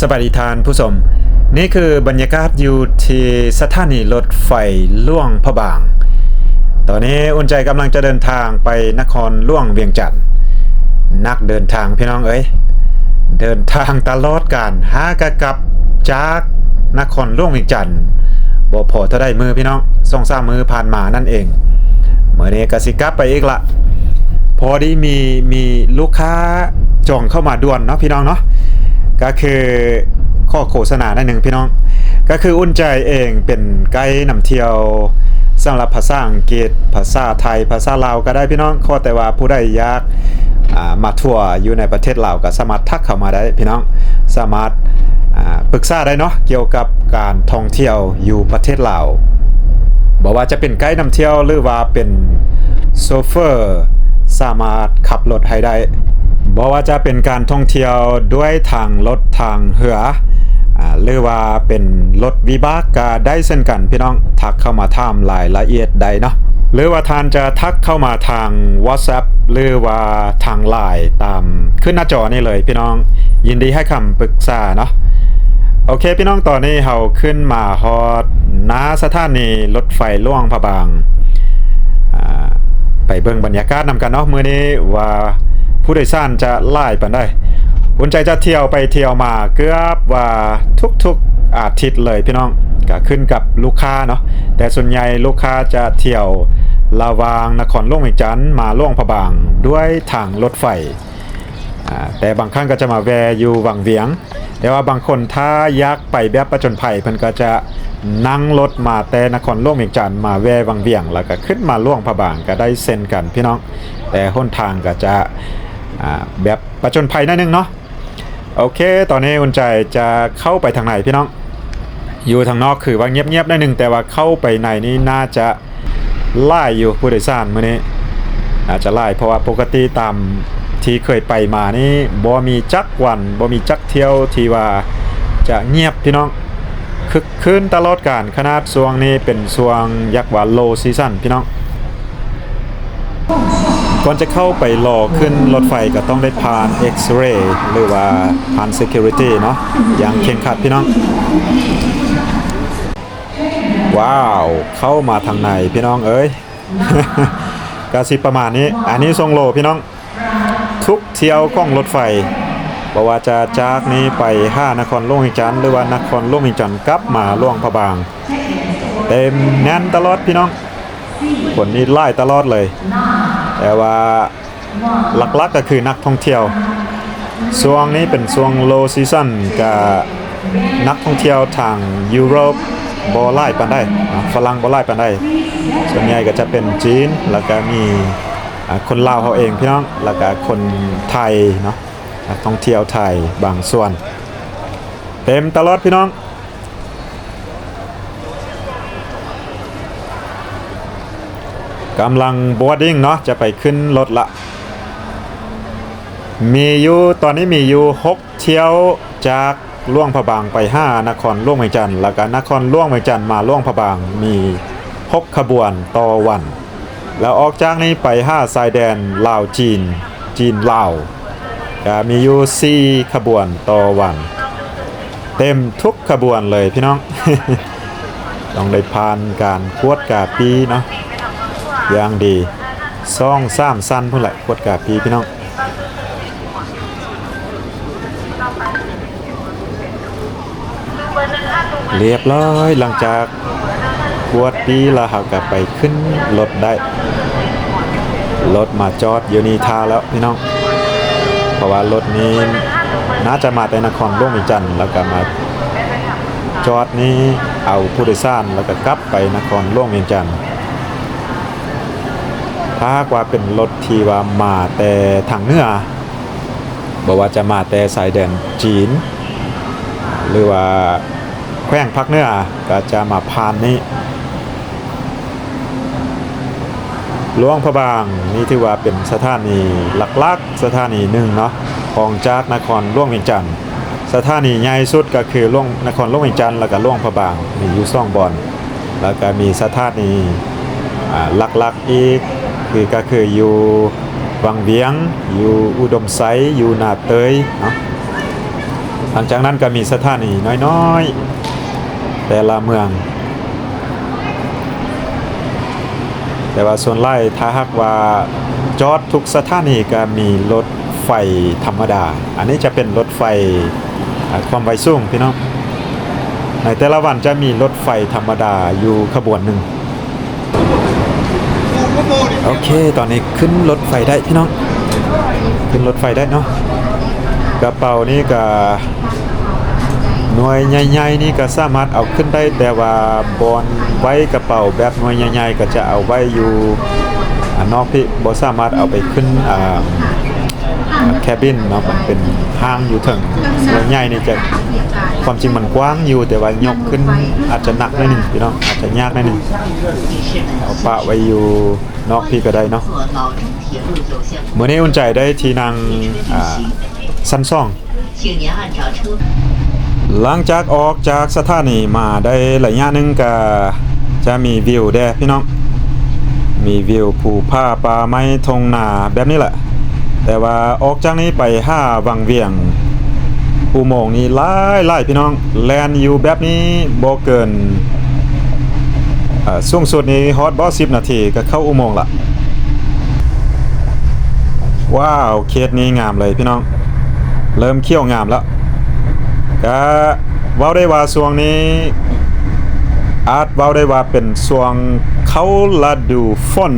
ສະບາຍດີທ່ານຜູ້ຊົມ, ນີ້ຄືບັນຍາກາດຢູ່ທີ່ສະຖານີລົດໄຟຫຼວງພະບາງ. ຕອນນີ້ອຸ່ນໃຈກຳລັງຈະເດີນທາງໄປນະຄອນຫຼວງວຽງຈັນ. ນັກເດີນທາງພີ່ນ້ອງເອີຍ, ເດີນທາງຕະຫຼອດການ ຫາກະກັບຈາກນະຄອນຫຼວງວຽງຈັນ ບໍ່ພໍເທົ່າໃດມື້ພີ່ນ້ອງ, ສອງສາມມື້ຜ່ານມານັ້ນເອງ. ມື້ນີ້ກະຊິກັບໄປອີກລະ. ພໍດີມີ ມີລູກຄ້າຈອງເຂົ້າມາດ່ວນເນາະພີ່ນ້ອງເນາະ, ກະຄືຂໍໂຄສະນາໜ້ອຍໜຶ່ງພີ່ນ້ອງ, ກະຄືອຸ່ນໃຈເອງເປັນໄກນຳທ່ຽວສຳລັບພາສາອັງກິດ, ພາສາໄທ, ພາສາລາວກະໄດ້ພີ່ນ້ອງ. ຂໍແຕ່ວ່າຜູ້ໃດຢາກ ອ່າ ມາທົວຢູ່ໃນປະເທດລາວ ກະສາມາດທັກເຂົ້າມາໄດ້ພີ່ນ້ອງ, ສາມາດ ອ່າ ປຶກສາໄດ້ເນາະ ກ່ຽວກັບການທ່ອງທ່ຽວຢູ່ປະເທດລາວ. ບໍ່ວ່າຈະເປັນໄກນຳທ່ຽວ ຫຼືວ່າເປັນໂຊເຟີ ສາມາດຂັບລົດໃຫ້ໄດ້. ບໍ່ວ່າຈະເປັນການທ່ອງທ່ຽວດ້ວຍທາງລົດທາງເຮືອ ອ່າ ຫຼືວ່າເປັນລົດວິບາກກະໄດ້ເຊັ່ນກັນພີ່ນ້ອງ, ທັກເຂົ້າມາຖາມລາຍລະອຽດໄດ້ເນາະ. ຫຼືວ່າທ່ານຈະທັກເຂົ້າມາທາງ WhatsApp ຫຼືວ່າທາງ LINE ຕາມຂຶ້ນໜ້າຈໍນີ້ເລີຍພີ່ນ້ອງ, ຍິນດີໃຫ້ຄຳປຶກສາເນາະ. ໂອເຄພີ່ນ້ອງ, ຕອນນີ້ເຮົາຂຶ້ນມາຮອດໜ້າສະຖານີລົດໄຟຫຼວງພະບາງ. ອ່າ ໄປເບິ່ງບັນຍາກາດນຳກັນເນາະ ມື້ນີ້ວ່າຜູ້ໂດຍສານຈະຫຼາຍປານໃດ. ອຸ່ນໃຈຈະທ່ຽວໄປທ່ຽວມາເກືອບວ່າທຸກໆອາທິດເລີຍພີ່ນ້ອງ, ກະຂຶ້ນກັບລູກຄ້າເນາະ, ແຕ່ສ່ວນໃຫຍ່ລູກຄ້າຈະທ່ຽວລະຫວ່າງນະຄອນຫຼວງວຽງຈັນມາຫຼວງພະບາງດ້ວຍທາງລົດໄຟ. ອ່າ ແຕ່ບາງຄັ້ງກະຈະມາແວ່ຢູ່ວັງວຽງ, ແຕ່ວ່າບາງຄົນຖ້າຢາກໄປແບບປະຈົນໄພ ເພິ່ນກະຈະນັ່ງລົດມາແຕ່ນະຄອນຫຼວງວຽງຈັນມາແວ່ວັງວຽງ ແລ້ວກະຂຶ້ນມາຫຼວງພະບາງກະໄດ້ເຊັ່ນກັນພີ່ນ້ອງ, ແຕ່ຫົນທາງກະຈະ ອ່າ ແບບປະຈົນໄພໜ້ອຍໜຶ່ງເນາະ. ໂອເຄ, ຕອນນີ້ອຸ່ນໃຈຈະເຂົ້າໄປທາງໃນພີ່ນ້ອງ. ຢູ່ທາງນອກຄືວ່າງຽບໆໜ້ອຍໜຶ່ງ, ແຕ່ວ່າເຂົ້າໄປໃນນີ້ໜ້າຈະຫຼາຍຢູ່ ຜູ້ໂດຍສານມື້ນີ້ໜ້າຈະຫຼາຍ, ເພາະວ່າປົກກະຕິຕາມທີ່ເຄີຍໄປມານີ້ ບໍ່ມີຈັກວັນ ບໍ່ມີຈັກທ່ຽວທີ່ວ່າຈະງຽບພີ່ນ້ອງ, ຄຶກຄື້ນຕະຫຼອດການ. ຂະໜາດຊ່ວງນີ້ເປັນຊ່ວງ ຢາກວ່າ low season ພີ່ນ້ອງ. ກ່ອນຈະເຂົ້າໄປລໍຂຶ້ນລົດໄຟ ກະຕ້ອງໄດ້ຜ່ານ X-ray ຫຼືວ່າຜ່ານ security ເນາະ ຢ່າງເຄັ່ງຄັດພີ່ນ້ອງ. ວ້າວ ເຂົ້າມາທາງໃນພີ່ນ້ອງເອີຍ, ກະຊິປະມານນີ້. ອັນນີ້ຊ່ວງ low ພີ່ນ້ອງ. ທຸກທ່ຽວຂອງລົດໄຟ ບໍ່ວ່າຈະຈາກນີ້ໄປຫານະຄອນຫຼວງວຽງຈັນ ຫຼືວ່ານະຄອນຫຼວງວຽງຈັນກັບມາຫຼວງພະບາງ ເຕັມແໜ້ນຕະຫຼອດພີ່ນ້ອງ. ຄົນນີ້ຫຼາຍຕະຫຼອດເລີຍ, ແຕ່ວ່າຫຼັກໆກະຄືນັກທ່ອງທ່ຽວ. ຊ່ວງນີ້ເປັນຊ່ວງ low season, ກະນັກທ່ອງທ່ຽວທາງຢູໂຣບບໍ່ຫຼາຍປານໃດ, ຝຣັ່ງບໍ່ຫຼາຍປານໃດ, ສ່ວນໃຫຍ່ກະຈະເປັນຈີນ ແລ້ວກະມີ ອ່າ ຄົນລາວເຮົາເອງພີ່ນ້ອງ, ແລ້ວກະຄົນໄທເນາະ, ນັກທ່ອງທ່ຽວໄທບາງສ່ວນ. ເຕັມຕະຫຼອດພີ່ນ້ອງ. ກຳລັງ boarding ເນາະ, ຈະໄປຂຶ້ນລົດລະ. ມີຢູ່ ຕອນນີ້ມີຢູ່ຫົກທ່ຽວ ຈາກຫຼວງພະບາງໄປຫານະຄອນຫຼວງວຽງຈັນ, ແລ້ວກະນະຄອນຫຼວງວຽງຈັນມາຫຼວງພະບາງ ມີຫົກຂະບວນຕໍ່ວັນ. ແລ້ວອອກຈາກນີ້ໄປຫາຊາຍແດນລາວຈີນ, ຈີນລາວ ກະມີຢູ່ສີ່ຂະບວນຕໍ່ວັນ. ເຕັມທຸກຂະບວນເລີຍພີ່ນ້ອງ. ຕ້ອງໄດ້ຜ່ານການກວດກາປີ້ເນາະ ຢ່າງດີ ສອງສາມຊັ້ນພຸ້ນແຫຼະ ກວດກາປີ້ພີ່ນ້ອງ. ລຽບຮ້ອຍ, ຫຼັງຈາກກວດປີ້ແລ້ວ ເຮົາກະໄປຂຶ້ນລົດໄດ້. ລົດມາຈອດຢູ່ນີ້ຖ້າແລ້ວພີ່ນ້ອງ, ເພາະວ່າລົດນີ້ໜ້າຈະມາແຕ່ນະຄອນຫຼວງວຽງຈັນ ແລ້ວກະມາຈອດນີ້ ເອົາຜູ້ໂດຍສານ ແລ້ວກະກັບໄປນະຄອນຫຼວງວຽງຈັນ. ຖ້າຫາກວ່າເປັນລົດທີ່ວ່າມາແຕ່ທາງເໜືອ ບໍ່ວ່າຈະມາແຕ່ຊາຍແດນຈີນ ຫຼືວ່າແຂວງພາກເໜືອ ກະຈະມາຜ່ານນີ້. ຫຼວງພະບາງນີ້ຖືວ່າເປັນສະຖານີຫຼັກໆ ສະຖານີໜຶ່ງເນາະ ຮອງຈາກນະຄອນຫຼວງວຽງຈັນ. ສະຖານີໃຫຍ່ສຸດກະຄືຫຼວງ ນະຄອນຫຼວງວຽງຈັນ ແລ້ວກະຫຼວງພະບາງ ມີຢູ່ສອງບ່ອນ. ແລ້ວກະມີສະຖານີ ອ່າ ຫຼັກໆອີກ ຄື ກະຄືຢູ່ວັງວຽງ, ຢູ່ອຸດົມໄຊ, ຢູ່ນາເຕີຍເນາະ. ຫຼັງຈາກນັ້ນກໍມີສະຖານີນ້ອຍໆ ແຕ່ລະເມືອງ, ແຕ່ວ່າສ່ວນຫຼາຍຖ້າຫາກວ່າຈອດທຸກສະຖານີກໍມີລົດໄຟທຳມະດາ. ອັນນີ້ຈະເປັນລົດໄຟ ອາ ຄວາມໄວສູງພີ່ນ້ອງ. ໃນແຕ່ລະວັນຈະມີລົດໄຟທຳມະດາຢູ່ຂະບວນໜຶ່ງ. ໂອເຄ ຕອນນີ້ຂຶ້ນລົດໄຟໄດ້ພີ່ນ້ອງ, ຂຶ້ນລົດໄຟໄດ້ເນາະ. ກະເປົານີ້ກະ ໜ່ວຍໃຫຍ່ໆນີ້ກະສາມາດເອົາຂຶ້ນໄດ້, ແຕ່ວ່າບ່ອນໄວ້ກະເປົາແບບໜ່ວຍໃຫຍ່ໆ ກະຈະເອົາໄວ້ຢູ່ ອາ ນອກພີ້, ບໍ່ສາມາດເອົາໄປຂຶ້ນ ອາ cabin ເນາະ, ມັນເປັນຫ້າງຢູ່ເທິງ. ໜ່ວຍໃຫຍ່ນີ້ຈະ ຄວາມຈິງມັນກວ້າງຢູ່ ແຕ່ວ່າຍົກຂຶ້ນອາດຈະໜັກໜ້ອຍໜຶ່ງພີ່ນ້ອງ, ອາດຈະຍາກໜ້ອຍໜຶ່ງ. ເອົາປະໄວ້ຢູ່ນອກພີ້ກໍໄດ້ເນາະ. ມື້ນີ້ອຸ່ນໃຈໄດ້ທີ່ນັ່ງ ອາ ຊັ້ນສອງ. ຫຼັງຈາກອອກຈາກສະຖານີມາໄດ້ໄລຍະໜຶ່ງ ກະຈະມີວິວແດ່ພີ່ນ້ອງ, ມີວິວພູຜາປ່າໄມ້ທົ່ງນາແບບນີ້ແຫຼະ. ແຕ່ວ່າອອກຈາກນີ້ໄປຫາວັງວຽງ ອຸໂມງນີ້ຫຼາຍໆ ພີ່ນ້ອງ, ແລ່ນຢູ່ແບບນີ້ບໍ່ເກີນ ເອີ ສູງສຸດນີ້ຮອດບໍ່ສິບນາທີກໍເຂົ້າອຸໂມງລະ. ວ້າວ ເຂດນີ້ງາມເລີຍພີ່ນ້ອງ, ເລີ່ມຂຽວງາມແລ້ວ. ກະເວົ້າໄດ້ວ່າຊ່ວງນີ້ ອາດເວົ້າໄດ້ວ່າເປັນຊ່ວງເຂົ້າລະດູຝົນ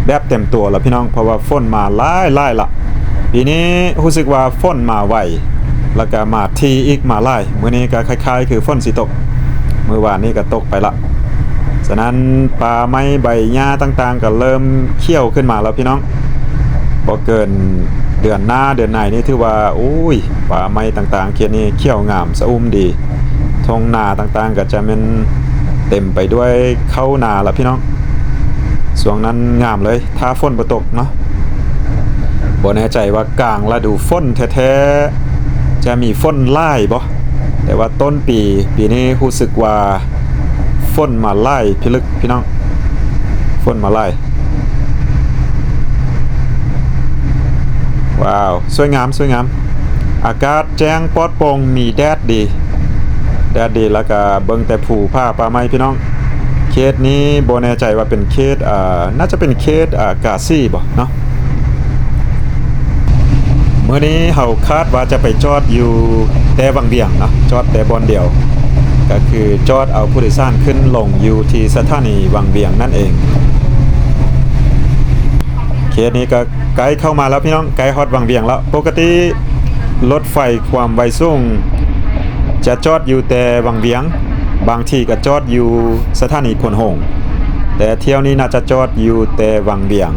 ແບບເຕັມຕົວລະພີ່ນ້ອງ, ເພາະວ່າຝົນມາຫຼາຍໆລະ. ປີນີ້ຮູ້ສຶກວ່າຝົນມາໄວ ແລ້ວກະມາຖີ່ອີກ ມາຫຼາຍ. ມື້ນີ້ກະຄ້າຍໆຄືຝົນຊິຕົກ, ມື້ວານນີ້ກະຕົກໄປລະ. ສະນັ້ນ ປ່າໄມ້ໃບຫຍ້າຕ່າງໆກະເລີ່ມຂຽວຂຶ້ນມາແລ້ວພີ່ນ້ອງ. ບໍ່ເກີນເດືອນໜ້າເດືອນໃນນີ້ຖືວ່າ ໂອ້ຍ ປ່າໄມ້ຕ່າງໆເຂດນີ້ຂຽວງາມສະອຸ່ມດີ. ທົ່ງນາຕ່າງໆກໍຈະແມ່ນເຕັມໄປດ້ວຍເຂົ້ານາລະພີ່ນ້ອງ. ຊ່ວງນັ້ນງາມເລີຍ ຖ້າຝົນບໍ່ຕົກເນາະ. ບໍ່ແນ່ໃຈວ່າກາງລະດູຝົນແທ້ໆ ຈະມີຝົນຫຼາຍບໍ່? ແຕ່ວ່າຕົ້ນປີ ປີນີ້ຮູ້ສຶກວ່າຝົນມາຫຼາຍພິລຶກພີ່ນ້ອງ, ຝົນມາຫຼາຍ. ວ້າວ ສວຍງາມ ສວຍງາມ, ອາກາດແຈ້ງປອດໂປ່ງ ມີແດດດີ ແດດດີ ແລ້ວກະເບິ່ງແຕ່ພູຜາປ່າໄມ້ພີ່ນ້ອງ. ເຂດນີ້ບໍ່ແນ່ໃຈວ່າເປັນເຂດ ເອີ ໜ້າຈະເປັນເຂດ ເອີ ກາສີບໍເນາະ. ມື້ນີ້ເຮົາຄາດວ່າຈະໄປຈອດຢູ່ແຕ່ວັງວຽງເນາະ, ຈອດແຕ່ບ່ອນດຽວ ກໍຄືຈອດເອົາຜູ້ໂດຍສານຂຶ້ນລົງຢູ່ທີ່ສະຖານີວັງວຽງນັ້ນເອງ. ເຂດນີ້ກໍໃກ້ເຂົ້າມາແລ້ວພີ່ນ້ອງ, ໃກ້ຮອດວັງວຽງແລ້ວ. ປົກກະຕິລົດໄຟຄວາມໄວສູງຈະຈອດຢູ່ແຕ່ວັງວຽງ, ບາງທີກໍຈອດຢູ່ສະຖານີໂພນໂຮງ, ແຕ່ຖ້ຽວນີ້ໜ້າຈະຈອດຢູ່ແຕ່ວັງວຽງ.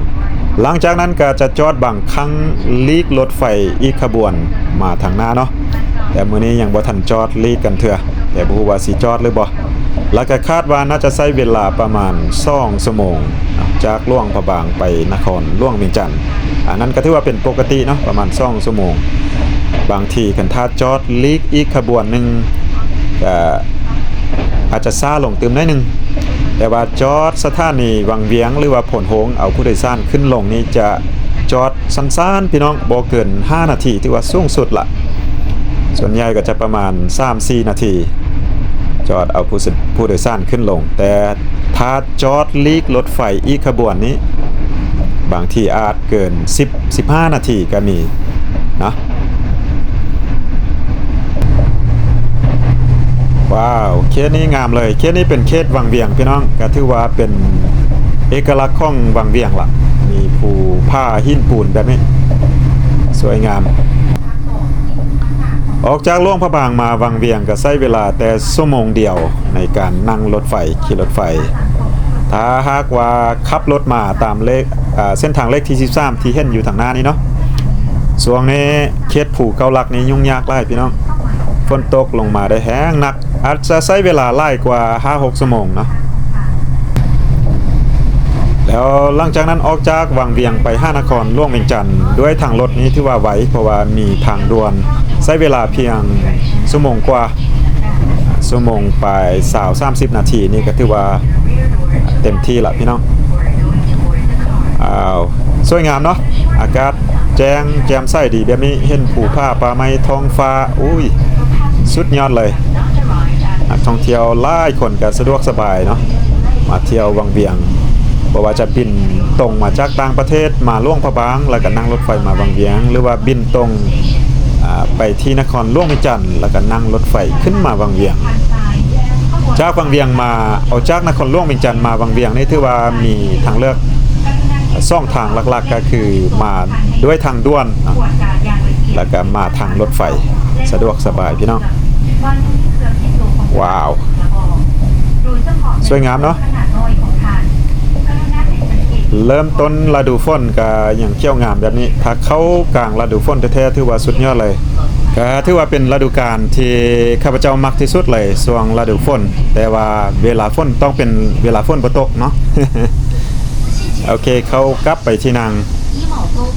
ຫຼັງຈາກນັ້ນກໍຈະຈອດບາງຄັ້ງຫຼີກລົດໄຟອີກຂະບວນມາທາງໜ້າເນາະ, ແຕ່ມື້ນີ້ຍັງບໍ່ທັນຈອດຫຼີກກັນເທື່ອ, ແຕ່ບໍ່ຮູ້ວ່າຊິຈອດຫຼືບໍ່. ແລ້ວກໍຄາດວ່າໜ້າຈະໃຊ້ເວລາປະມານສອງຊົ່ວໂມງ ຈາກຫຼວງພະບາງໄປນະຄອນຫຼວງວຽງຈັນ. ອັນນັ້ນກໍຖືວ່າເປັນປົກກະຕິເນາະ, ປະມານສອງຊົ່ວໂມງ. ບາງທີຄັນຖ້າຈອດຫຼີກອີກຂະບວນໜຶ່ງ ກໍອາດຈະຊ້າລົງຕື່ມໜ້ອຍໜຶ່ງ, ແຕ່ວ່າຈອດສະຖານີວັງວຽງ ຫຼືວ່າໂພນໂຮງ ເອົາຜູ້ໂດຍສານຂຶ້ນລົງນີ້ ຈະຈອດສັ້ນໆ ພີ່ນ້ອງ, ບໍ່ເກີນຫ້ານາທີ ຖືວ່າສູງສຸດລະ. ສ່ວນໃຫຍ່ກໍຈະປະມານສາມສີ່ນາທີ ຈອດເອົາຜູ້ ຜູ້ໂດຍສານຂຶ້ນລົງ, ແຕ່ຖ້າຈອດຫຼີກລົດໄຟອີກຂະບວນນີ້ ບາງທີອາດເກີນສິບ ສິບຫ້ານາທີກໍມີເນາະ. ວ້າວ ເຂດນີ້ງາມເລີຍ, ເຂດນີ້ເປັນເຂດວັງວຽງ ພີ່ນ້ອງ, ກໍຖືວ່າເປັນເອກະລັກຂອງວັງວຽງລະ, ມີພູຜາຫີນປູນແບບນີ້ ສວຍງາມ. ອອກຈາກຫຼວງພະບາງມາວັງວຽງກໍໃຊ້ເວລາແຕ່ຊົ່ວໂມງດຽວໃນການນັ່ງລົດໄຟ, ຂີ່ລົດໄຟ. ຖ້າຫາກວ່າຂັບລົດມາຕາມເລກ ເອີ ເສັ້ນທາງເລກທີສິບສາມ ທີ່ເຫັນຢູ່ທາງໜ້ານີ້ເນາະ, ຊ່ວງນີ້ເຂດພູເກົ້າຫຼັກນີ້ຫຍຸ້ງຍາກຫຼາຍພີ່ນ້ອງ, ຝົນຕົກລົງມາໄດ້ແຮງໜັກ, ອາດຈະໃຊ້ເວລາຫຼາຍກວ່າຫ້າຫົກຊົ່ວໂມງເນາະ. ແລ້ວຫຼັງຈາກນັ້ນອອກຈາກວັງວຽງໄປຫານະຄອນຫຼວງວຽງຈັນດ້ວຍທາງລົດນີ້ຖືວ່າໄວ, ເພາະວ່າມີທາງດ່ວນ, ໃຊ້ເວລາພຽງຊົ່ວໂມງກວ່າ, ຊົ່ວໂມງປາຍຊາວ ສາມສິບນາທີນີ້ກໍຖືວ່າເຕັມທີ່ລະພີ່ນ້ອງ. ອ້າວ ສວຍງາມເນາະ, ອາກາດແຈ້ງແຈ່ມໃສດີແບບນີ້, ເຫັນພູຜາປ່າໄມ້ ທ້ອງຟ້າ, ອຸ້ຍ ສຸດຍອດເລີຍ. ນັກທ່ອງທ່ຽວຫຼາຍຄົນກໍສະດວກສະບາຍເນາະ ມາທ່ຽວວັງວຽງ, ບໍ່ວ່າຈະບິນຕົງມາຈາກຕ່າງປະເທດມາຫຼວງພະບາງ ແລ້ວກໍນັ່ງລົດໄຟມາວັງວຽງ ຫຼືວ່າບິນຕົງ ອາ ໄປທີ່ນະຄອນຫຼວງວຽງຈັນ ແລ້ວກໍນັ່ງລົດໄຟຂຶ້ນມາວັງວຽງ. ຈາກວັງວຽງມາ ເອົາ ຈາກນະຄອນຫຼວງວຽງຈັນມາວັງວຽງນີ້ ຖືວ່າມີທາງເລືອກສອງທາງຫຼັກໆ ກໍຄືມາດ້ວຍທາງດ່ວນເນາະ ແລ້ວກໍມາທາງລົດໄຟ ສະດວກສະບາຍພີ່ນ້ອງ. ວ້າວ ສວຍງາມເນາະ. ເລີ່ມຕົ້ນລະດູຝົນກໍຍັງຂຽວງາມແບບນີ້, ຖ້າເຂົ້າກາງລະດູຝົນແທ້ໆ ຖືວ່າສຸດຍອດເລີຍ. ກໍຖືວ່າເປັນລະດູການທີ່ຂ້າພະເຈົ້າມັກທີ່ສຸດເລີຍ ຊ່ວງລະດູຝົນ, ແຕ່ວ່າເວລາຝົນຕ້ອງເປັນເວລາຝົນບໍ່ຕົກເນາະ. ໂອເຄ ເຂົ້າກັບໄປທີ່ນັ່ງ,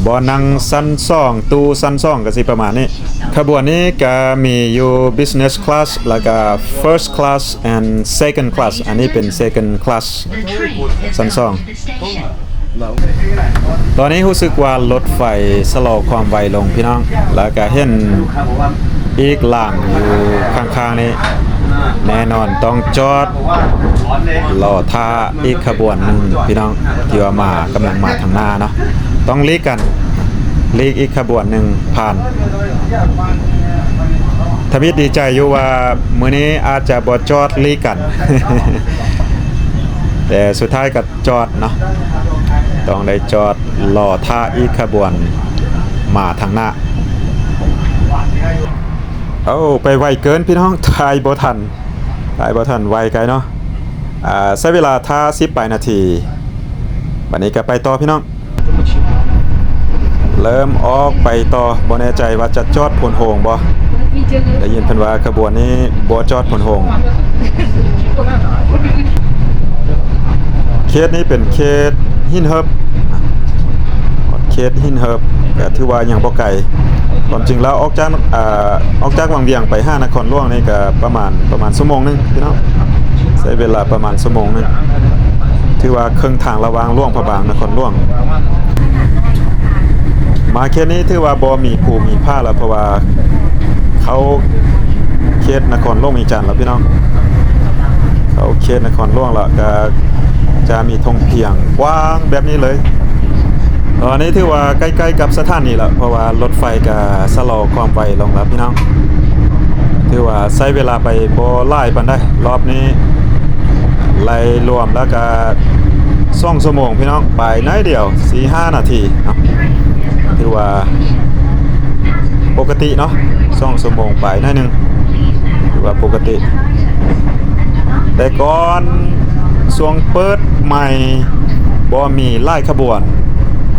ບ່ອນນັ່ງຊັ້ນສອງ, ຕູ້ຊັ້ນສອງ ກໍຊິປະມານນີ້. ຂະບວນນີ້ກໍມີຢູ່ business class ແລ້ວກໍ first class and second class. ອັນນີ້ເປັນ second class ຊັ້ນສອງ. ຕອນນີ້ຮູ້ສຶກວ່າລົດໄຟຊະລໍຄວາມໄວລົງພີ່ນ້ອງ, ແລ້ວກະເຫັນອີກລາງຢູ່ຂ້າງໆນີ້, ແນ່ນອນຕ້ອງຈອດລໍຖ້າອີກຂະບວນໜຶ່ງພີ່ນ້ອງ ທີ່ວ່າມາ ກຳລັງມາທາງໜ້າເນາະ, ຕ້ອງຫຼີກກັນ ຫຼີກອີກຂະບວນໜຶ່ງຜ່ານ. ທຳອິດດີໃຈຢູ່ວ່າມື້ນີ້ອາດຈະບໍ່ຈອດຫຼີກກັນ ແຕ່ສຸດທ້າຍກໍ ຈອດເນາະ, ຕ້ອງໄດ້ຈອດລໍຖ້າອີກຂະບວນມາທາງໜ້າ. ເອົາ ໄປໄວເກີນພີ່ນ້ອງ, ຖ່າຍບໍ່ທັນ, ຖ່າຍບໍ່ທັນ, ໄວໄກເນາະ. ອ່າ ໃຊ້ເວລາຖ້າສິບປາຍນາທີ, ບັດນີ້ກໍໄປຕໍ່ພີ່ນ້ອງ. ເລີ່ມອອກໄປຕໍ່, ບໍ່ແນ່ໃຈວ່າຈະຈອດໂພນໂຮງບໍ່. ໄດ້ຍິນເພິ່ນວ່າຂະບວນນີ້ບໍ່ຈອດໂພນໂຮງ. ເຂດນີ້ເປັນເຂດຫີນເຫີບ, ເຂດຫີນເຫີບ ກໍຖືວ່າຍັງບໍ່ໄກ. ຄວາມຈິງແລ້ວອອກຈາກ ອາ ອອກຈາກວັງວຽງໄປຫານະຄອນຫຼວງນີ້ກໍປະມານ ປະມານຊົ່ວໂມງໜຶ່ງພີ່ນ້ອງ, ໃຊ້ເວລາປະມານຊົ່ວໂມງໜຶ່ງ. ຖືວ່າເຄິ່ງທາງລະຫວ່າງຫຼວງພະບາງ ນະຄອນຫຼວງ. ມາເຂດນີ້ຖືວ່າບໍ່ມີພູມີຜາແລ້ວ, ເພາະວ່າເຂົ້າເຂດນະຄອນຫຼວງວຽງຈັນແລ້ວພີ່ນ້ອງ, ເຂົ້າເຂດນະຄອນຫຼວງແລ້ວ, ກໍຈະມີທົ່ງພຽງກວ້າງແບບນີ້ເລີຍ. ຕອນນີ້ຖືວ່າໃກ້ໆກັບສະຖານີແລ້ວ, ເພາະວ່າລົດໄຟກໍຊະລໍຄວາມໄວລົງແລ້ວພີ່ນ້ອງ. ຖືວ່າໃຊ້ເວລາໄປບໍ່ຫຼາຍປານໃດ, ລອບນີ້ໄລ່ລວມແລ້ວກໍສອງຊົ່ວໂມງພີ່ນ້ອງ, ໄປໜ້ອຍດຽວ ສີ່ຫ້ານາທີເນາະ. ຖືວ່າປົກກະຕິເນາະ, ສອງຊົ່ວໂມງໄປໜ້ອຍໜຶ່ງ, ຖືວ່າປົກກະຕິ. ແຕ່ກ່ອນ ຊ່ວງເປີດໃໝ່ ບໍ່ມີຫຼາຍຂະບວນ,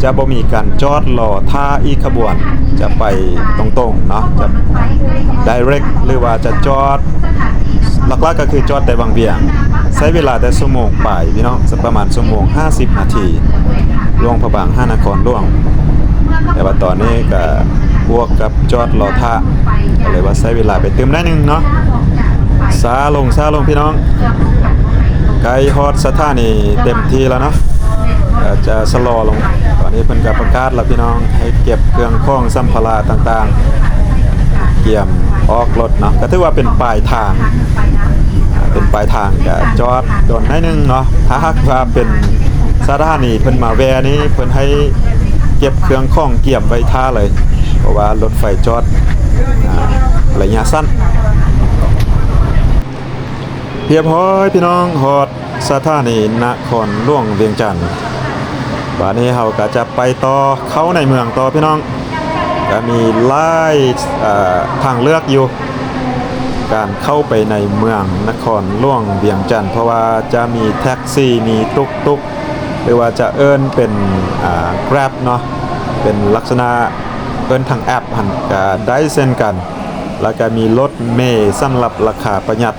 ຈະບໍ່ມີການຈອດລໍຖ້າອີກຂະບວນ, ຈະໄປຕົງໆເນາະ, ຈະ direct ຫຼືວ່າຈະຈອດ ຫຼັກໆກໍຄືຈອດແຕ່ວັງວຽງ, ໃຊ້ເວລາແຕ່ຊົ່ວໂມງປາຍພີ່ນ້ອງ, ປະມານຊົ່ວໂມງຫ້າສິບນາທີ, ຫຼວງພະບາງຫານະຄອນຫຼວງ. ແຕ່ວ່າຕອນນີ້ກໍບວກກັບຈອດລໍຖ້າ, ກໍເລີຍວ່າໃຊ້ເວລາໄປຕື່ມໜ້ອຍໜຶ່ງເນາະ. ຊ້າລົງ ຊ້າລົງພີ່ນ້ອງ, ໃກ້ຮອດສະຖານີເຕັມທີ່ແລ້ວເນາະ, ກໍຈະຊະລໍລົງ. ຕອນນີ້ເພິ່ນກໍປະກາດແລ້ວພີ່ນ້ອງ, ໃຫ້ເກັບເຄື່ອງຂອງສຳພາລະຕ່າງໆ, ກຽມອອກລົດເນາະ. ກໍຖືວ່າເປັນປາຍທາງ, ເປັນປາຍທາງ, ກໍຈອດດົນໜ້ອຍໜຶ່ງເນາະ. ຖ້າຫາກວ່າເປັນສະຖານີເພິ່ນມາແວ່ນີ້, ເພິ່ນໃຫ້ເກັບເຄື່ອງຂອງກຽມໄວ້ຖ້າເລີຍ, ເພາະວ່າລົດໄຟຈອດ ອາ ໄລຍະສັ້ນ. ຮຽບຮ້ອຍພີ່ນ້ອງ, ຮອດສະຖານີນະຄອນຫຼວງວຽງຈັນ. ບາດນີ້ເຮົາກໍຈະໄປຕໍ່ ເຂົ້າໃນເມືອງຕໍ່ພີ່ນ້ອງ. ກໍມີຫຼາຍ ເອີ ທາງເລືອກຢູ່ ການເຂົ້າໄປໃນເມືອງນະຄອນຫຼວງວຽງຈັນ, ເພາະວ່າຈະມີແທັກຊີ, ມີຕຸກຕຸກ ຫຼືວ່າຈະເອີ້ນເປັນ ອາ Grab ເນາະ, ເປັນລັກສະນະເອີ້ນທາງແອັບຫັ້ນກໍໄດ້ເຊັ່ນກັນ. ແລ້ວກໍມີລົດເມສຳລັບລາຄາປະຢັດ,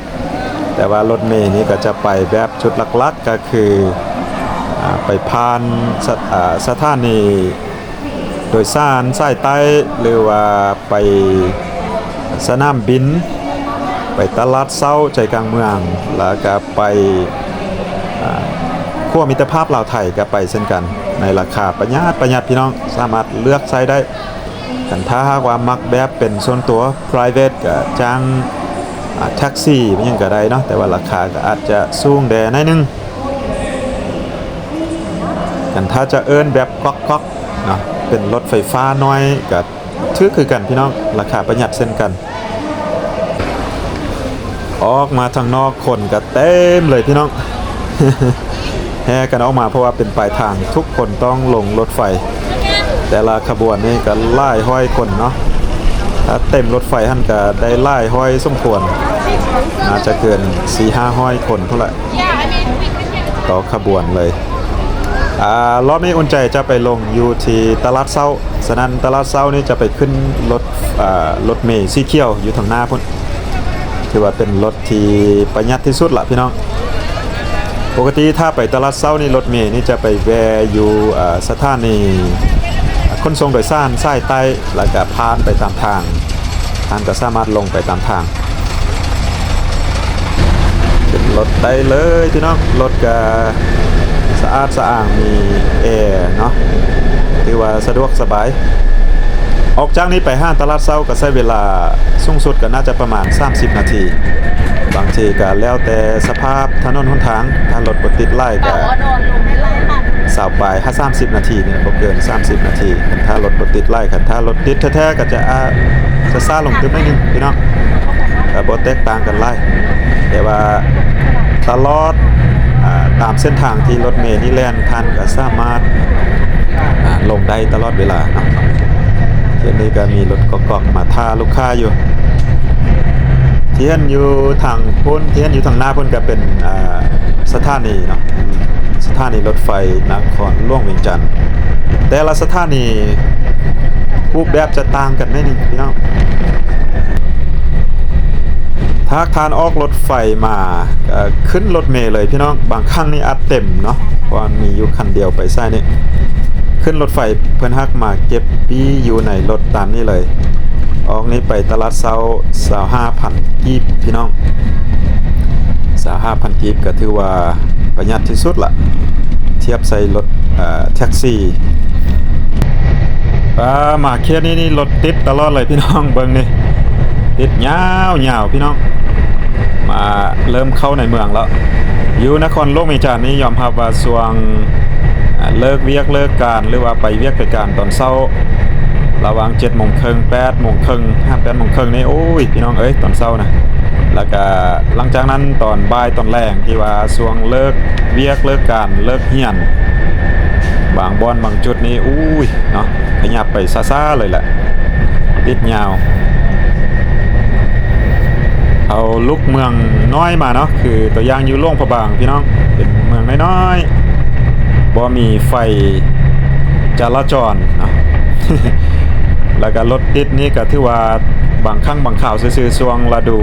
ແຕ່ວ່າລົດເມນີ້ກໍຈະໄປແບບຈຸດຫຼັກໆ ກໍຄື ອາ ໄປຜ່ານສະ ອາ ສະຖານີໂດຍສານສາຍໃຕ້ ຫຼືວ່າໄປສະໜາມບິນ, ໄປຕະຫຼາດເຊົ້າໃຈກາງເມືອງ, ແລ້ວກໍໄປ ອາ ຂົວມິດຕະພາບລາວໄທກໍໄປເຊັ່ນກັນ, ໃນລາຄາປະຢັດປະຢັດ ພີ່ນ້ອງສາມາດເລືອກໃຊ້ໄດ້. ຄັນຖ້າຫາກວ່າມັກແບບເປັນສ່ວນຕົວ private ກໍຈ້າງ ອ່າ ແທັກຊີ ຫຍັງກໍໄດ້ເນາະ, ແຕ່ວ່າລາຄາກໍອາດຈະສູງແດ່ໜ້ອຍໜຶ່ງ. ຄັນຖ້າຈະເອີ້ນແບບກອກໆເນາະ ເປັນລົດໄຟຟ້ານ້ອຍ ກໍຖືກຄືກັນພີ່ນ້ອງ, ລາຄາປະຢັດເຊັ່ນກັນ. ອອກມາທາງນອກ ຄົນກໍເຕັມເລີຍພີ່ນ້ອງ. ແຫ່ກັນອອກມາ ເພາະວ່າເປັນປາຍທາງ ທຸກຄົນຕ້ອງລົງລົດໄຟ. ແຕ່ລະຂະບວນນີ້ກໍຫຼາຍຮ້ອຍຄົນເນາະ, ຖ້າເຕັມລົດໄຟຫັ້ນກໍໄດ້ຫຼາຍຮ້ອຍສົມຄວນ, ໜ້າຈະເກີນສີ່ຫ້າຮ້ອຍຄົນພຸ້ນລະ ຕໍ່ຂະບວນເລີຍ. ອ່າ ລອບນີ້ອຸ່ນໃຈຈະໄປລົງຢູ່ທີ່ຕະຫຼາດເຊົ້າ, ສະນັ້ນຕະຫຼາດເຊົ້ານີ້ຈະໄປຂຶ້ນລົດ ອ່າ ລົດເມສີຂຽວຢູ່ທາງໜ້າພຸ້ນ, ຖືວ່າເປັນລົດ ທີ່ປະຢັດທີ່ສຸດລະພີ່ນ້ອງ. ປົກກະຕິຖ້າໄປຕະຫຼາດເຊົ້ານີ້ ລົດເມນີ້ຈະໄປແວ່ຢູ່ ເອີ ສະຖານີຂົນສົ່ງໂດຍສານສາຍໃຕ້ ແລ້ວກະຜ່ານໄປຕາມທາງ, ທ່ານກໍສາມາດລົງໄປຕາມທາງ ຂຶ້ນລົດໄດ້ເລີຍພີ່ນ້ອງ. ລົດກະສະອາດສະອ້າງ ມີແອເນາະ, ຖືວ່າສະດວກສະບາຍ. ອອກຈາກນີ້ໄປຫາຕະຫຼາດເຊົ້າກໍໃຊ້ເວລາສູງສຸດກໍໜ້າຈະປະມານສາມສິບນາທີ, ບາງທີກໍແລ້ວແຕ່ສະພາບຖະໜົນຫົນທາງ, ຖ້າລົດບໍ່ຕິດຫຼາຍກໍຊາວປາຍຫາສາມສິບນາທີນີ້ແຫຼະ, ບໍ່ເກີນສາມສິບນາທີ ຄັນຖ້າລົດບໍ່ຕິດຫຼາຍ. ຄັນຖ້າລົດຕິດແທ້ໆກໍຈະ ອາດຈະຊ້າລົງຕື່ມໜ້ອຍໜຶ່ງພີ່ນ້ອງ, ກໍບໍ່ແຕກຕ່າງກັນຫຼາຍ. ແຕ່ວ່າຕະຫຼອດ ອ່າ ຕາມເສັ້ນທາງທີ່ລົດເມນີ້ແລ່ນ ທ່ານກໍສາມາດ ອ່າ ລົງໄດ້ຕະຫຼອດເວລາເນາະ. ທີ່ນີ້ກໍມີລົດກອກໆມາຖ້າລູກຄ້າຢູ່. ທີ່ເຫັນຢູ່ທາງພຸ້ນ ທີ່ເຫັນຢູ່ທາງໜ້າພຸ້ນກໍເປັນ ອ່າ ສະຖານີເນາະ, ສະຖານີລົດໄຟນະຄອນຫຼວງວຽງຈັນ. ແຕ່ລະສະຖານີຮູບແບບຈະຕ່າງກັນໜ້ອຍໜຶ່ງພີ່ນ້ອງ. ຖ້າທ່ານອອກລົດໄຟມາ ເອີ ຂຶ້ນລົດເມເລີຍພີ່ນ້ອງ. ບາງຄັ້ງນີ້ອາດເຕັມເນາະ ເພາະວ່າມີຢູ່ຄັນດຽວໄປສາຍນີ້. ຂຶ້ນລົດໄຟເພິ່ນຫາກມາເກັບປີ້ຢູ່ໃນລົດຕາມນີ້ເລີຍ. ອອກນີ້ໄປຕະຫຼາດເຊົ້າ ຊາວຫ້າພັນກີບພີ່ນ້ອງ, ຊາວຫ້າພັນກີບກໍຖືວ່າປະຢັດທີ່ສຸດລະ ທຽບໃສ່ລົດ ເອີ ແທັກຊີ. ປາ ມາເຂດນີ້ນີ້ລົດຕິດຕະຫຼອດເລີຍພີ່ນ້ອງ, ເບິ່ງນີ້ ຕິດຍາວໆພີ່ນ້ອງ. ມາເລີ່ມເຂົ້າໃນເມືອງແລ້ວ. ຢູ່ນະຄອນຫຼວງວຽງຈັນນີ້ຍອມຮັບວ່າຊ່ວງ ອ່າ ເລີກວຽກເລີກການ ຫຼືວ່າໄປວຽກໄປການຕອນເຊົ້າ ລະຫວ່າງເຈັດໂມງເຄິ່ງ ແປດໂມງເຄິ່ງ ຫາແປດໂມງເຄິ່ງນີ້ ໂອ້ຍ ພີ່ນ້ອງເອີຍ ຕອນເຊົ້ານະ. ແລ້ວກະຫຼັງຈາກນັ້ນຕອນບ່າຍຕອນແລງ ທີ່ວ່າຊ່ວງເລີກວຽກເລີກການເລີກຮຽນ ບາງບ່ອນບາງຈຸດນີ້ ໂອ້ຍ ເນາະ ຂະຫຍັບໄປຊ້າໆເລີຍແຫຼະ ຕິດຍາວ. ເຮົາລຸກເມືອງນ້ອຍມາເນາະ, ຄືຕົວຢ່າງຢູ່ຫຼວງພະບາງພີ່ນ້ອງ ເປັນເມືອງນ້ອຍໆ ບໍ່ມີໄຟຈະລາຈອນເນາະ ແລ້ວກະລົດຕິດນີ້ກະຖືວ່າບາງຄັ້ງບາງຄາວຊື່ໆ. ຊ່ວງລະດູ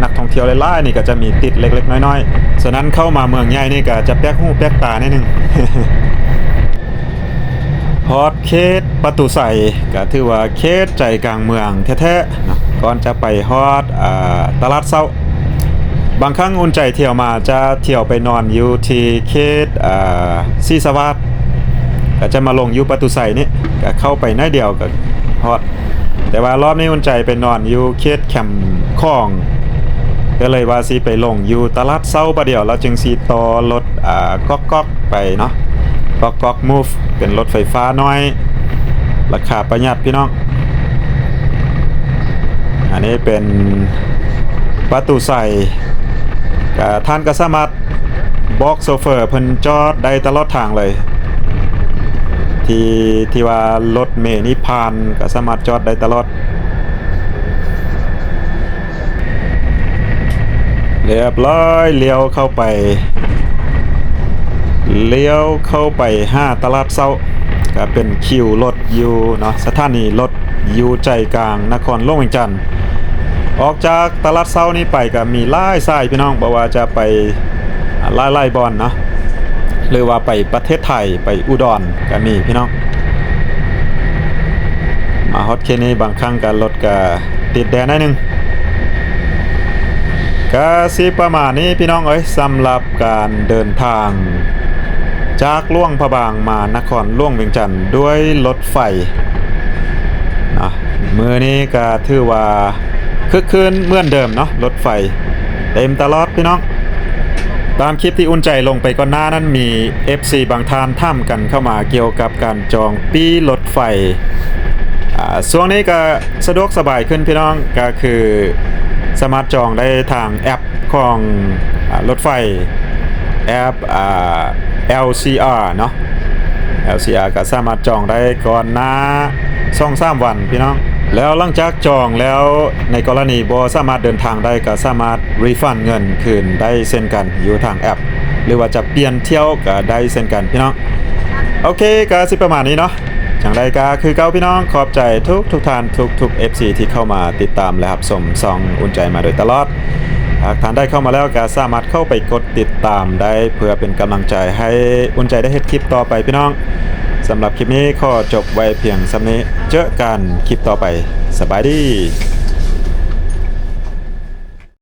ນັກທ່ອງທ່ຽວຫຼາຍໆນີ້ກະຈະມີຕິດເລັກໆນ້ອຍໆ. ສະນັ້ນເຂົ້າມາເມືອງໃຫຍ່ນີ້ກະຈະແປກຫູແປກຕາໜ້ອຍໜຶ່ງ. ຮອດເຂດປະຕູໄຊ ກະຖືວ່າເຂດໃຈກາງເມືອງແທ້ໆເນາະ. ກ່ອນຈະໄປຮອດ ອ່າ ຕະຫຼາດເຊົ້າ ບາງຄັ້ງອຸ່ນໃຈທ່ຽວມາຈະທ່ຽວໄປນອນຢູ່ທີ່ເຂດ ອ່າ ສີສະຫວາດ ກະຈະມາລົງຢູ່ປະຕູໄຊນີ້ ກະເຂົ້າໄປໜ້ອຍດຽວກະຮອດ. ແຕ່ວ່າລອບນີ້ອຸ່ນໃຈໄປນອນຢູ່ເຂດແຄມຂອງ ກໍເລີຍວ່າຊິໄປລົງຢູ່ຕະຫຼາດເຊົ້າບາດດຽວ ແລ້ວຈຶ່ງຊິຕໍ່ລົດ ອ່າ ກອກໆໄປເນາະ, ກອກໆມູຟ ເປັນລົດໄຟຟ້ານ້ອຍ ລາຄາປະຢັດພີ່ນ້ອງ. ອັນນີ້ເປັນປະຕູໄຊ ກະທ່ານກໍສາມາດ ບອກໂຊເຟີເພິ່ນຈອດໄດ້ຕະຫຼອດທາງເລີຍ ທີ່ ທີ່ວ່າລົດເມນີ້ຜ່ານກໍສາມາດຈອດໄດ້ຕະຫຼອດ. ລຽບຮ້ອຍ ລ້ຽວເຂົ້າໄປ ລ້ຽວເຂົ້າໄປຫາຕະຫຼາດເຊົ້າ ກໍເປັນຄິວລົດຢູ່ເນາະ ສະຖານີລົດ ຢູ່ໃຈກາງນະຄອນຫຼວງວຽງຈັນ. ອອກຈາກຕະຫຼາດເຊົ້ານີ້ໄປກໍມີຫຼາຍສາຍພີ່ນ້ອງ, ບໍ່ວ່າຈະໄປ ອ່າ ຫຼາຍໆບ່ອນເນາະ ຫຼືວ່າໄປປະເທດໄທ ໄປອຸດອນກໍມີພີ່ນ້ອງ. ມາຮອດເຂດນີ້ບາງຄັ້ງກໍລົດກໍຕິດແດ່ໜ້ອຍໜຶ່ງ. ກະຊິປະມານນີ້ພີ່ນ້ອງເອີຍ ສຳລັບການເດີນທາງຈາກຫຼວງພະບາງມານະຄອນຫຼວງວຽງຈັນດ້ວຍລົດໄຟນະ. ມື້ນີ້ກະຖືວ່າ ຄຶກຄື້ນເໝືອນເດີມເນາະ, ລົດໄຟເຕັມຕະຫຼອດພີ່ນ້ອງ. ຕາມຄລິບທີ່ອຸ່ນໃຈລົງໄປກ່ອນໜ້ານັ້ນ ມີເອັຟຊີບາງທ່ານຖາມກັນເຂົ້າມາກ່ຽວກັບການຈອງປີ້ລົດໄຟ. ອາ ຊ່ວງນີ້ກໍສະດວກສະບາຍຂຶ້ນພີ່ນ້ອງ, ກໍຄືສາມາດຈອງໄດ້ທາງແອັບຂອງ ອາ ລົດໄຟ, ແອັບ ອາ ແອລຊີອາເນາະ. ແອລຊີອາກໍສາມາດຈອງໄດ້ກ່ອນໜ້າສອງສາມວັນພີ່ນ້ອງ. ແລ້ວຫຼັງຈາກຈອງແລ້ວ ໃນກໍລະນີບໍ່ສາມາດເດີນທາງໄດ້ ກໍສາມາດຣີຟັນເງິນຄືນໄດ້ເຊັ່ນກັນ ຢູ່ທາງແອັບ ຫຼືວ່າຈະປ່ຽນຖ້ຽວກໍໄດ້ເຊັ່ນກັນພີ່ນ້ອງ. ໂອເຄ ກໍຊິປະມານນີ້ເນາະ. ຈັ່ງໃດກໍຄືເກົ່າພີ່ນ້ອງ, ຂອບໃຈທຸກໆທ່ານ ທຸກໆເອັຟຊີທີ່ເຂົ້າມາຕິດຕາມ ແລະ ຮັບຊົມຊ່ອງອຸ່ນໃຈມາໂດຍຕະຫຼອດ. ຫາກທ່ານໃດເຂົ້າມາແລ້ວກໍສາມາດເຂົ້າໄປກົດຕິດຕາມໄດ້ ເພື່ອເປັນກຳລັງໃຈໃຫ້ອຸ່ນໃຈໄດ້ເຮັດຄລິບຕໍ່ໄປພີ່ນ້ອງ. ສຳລັບຄລິບນີ້ຂໍຈົບໄວ້ພຽງສ່ຳນີ້, ເຈີກັນຄລິບຕໍ່ໄປ, ສະບາຍດີ.